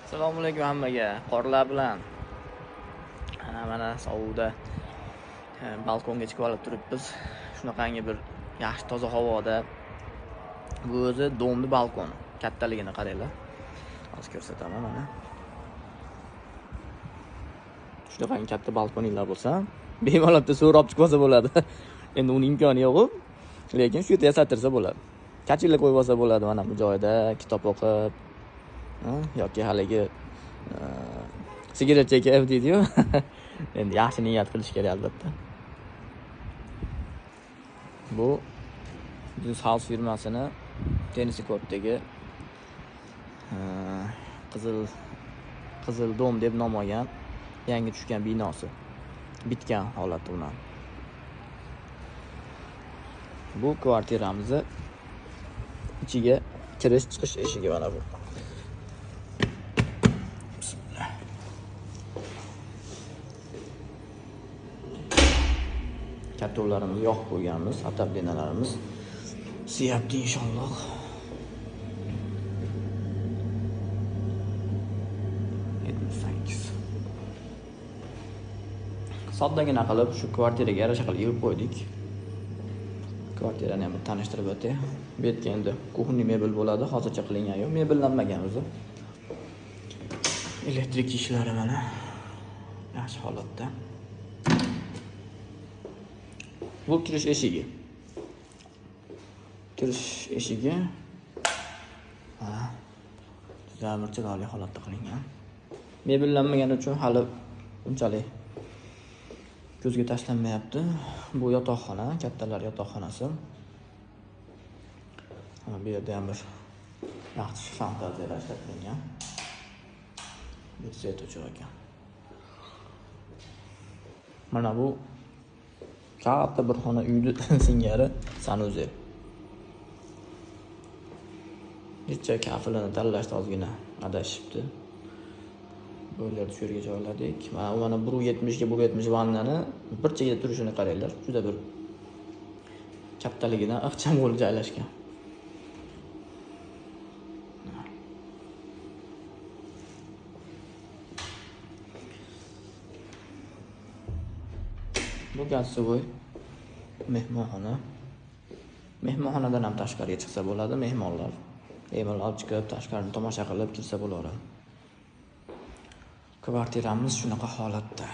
Assalomu alaykum hammaga. Qorlar bilan mana sovuqda balkonga chiqib olib turibmiz. Shunaqangi bir yaxshi toza havoda. Bu o'zi domni balkoni. Kattaligini qaranglar. Hozir ko'rsataman mana. Shunaqangi katta balkoninglar bo'lsa, bemalol bitta so'rab chiqib olsa bo'ladi. Endi uning imkoni yo'q, lekin shu yerda yasattirsa bo'ladi. Kachilla qo'yib olsa bo'ladi mana bu joyda kitob o'qib, yoki haligi sigaret chekib deydi-yu. Endi yaxshi niyat qilish kerak albatta. Bu Duz House firmasini tennis kortdagi Qizil dom deb nom olgan yangi tushgan binosi. Bitgan holati ular. Bu kvartiramizni ichiga kirish chiqish eshigi mana bu. Bismillah. Katovlarimizni yoqib qo'yganmiz, atabdinalarimiz siyapti inshaalloh. Soddagina qilib shu kvartiraga yarasha qilib yig'ib qo'ydik. Kvartirani ham bir tanishtirib o'tay. Bu yerga endi kuxni mebel bo'ladi, hozircha qilingan yo'q, mebellanmagan o'zi. Elektrik ishlari mana yaxshi holatda. Bu kirish eshigi. Kirish eshigi mana juda bir chiroyli holatda qilingan. Mebellanmagani uchun hali unchalik ko'zga tashlanmayapti. Bu yotoqxona, kattalar yotoqxonasi. Mana bu yerda ham bir yaxshi fantaziyalar ishlatilgan. Bir svet o'chiq ekan. Mana bu katta bir xona uyni singari sanuzel. Necha kafilini tanlashda ozgina adashibdi. Bo'ylarni shu yerga joyladik. Mana 1.70 ga 1.70 vannani bir chekada turishini qaranglar. Juda bir kattaligidan ixcham bo'lib joylashgan. Bu gazsovoy mehmonxona. Mehmonxonadan ham tashqariga chiqsa bo'ladi mehmonlar. Bemalol chiqib tashqarini tomosha qilib kirsa bo'laveradi. Kvartiramiz shunaqa holatda.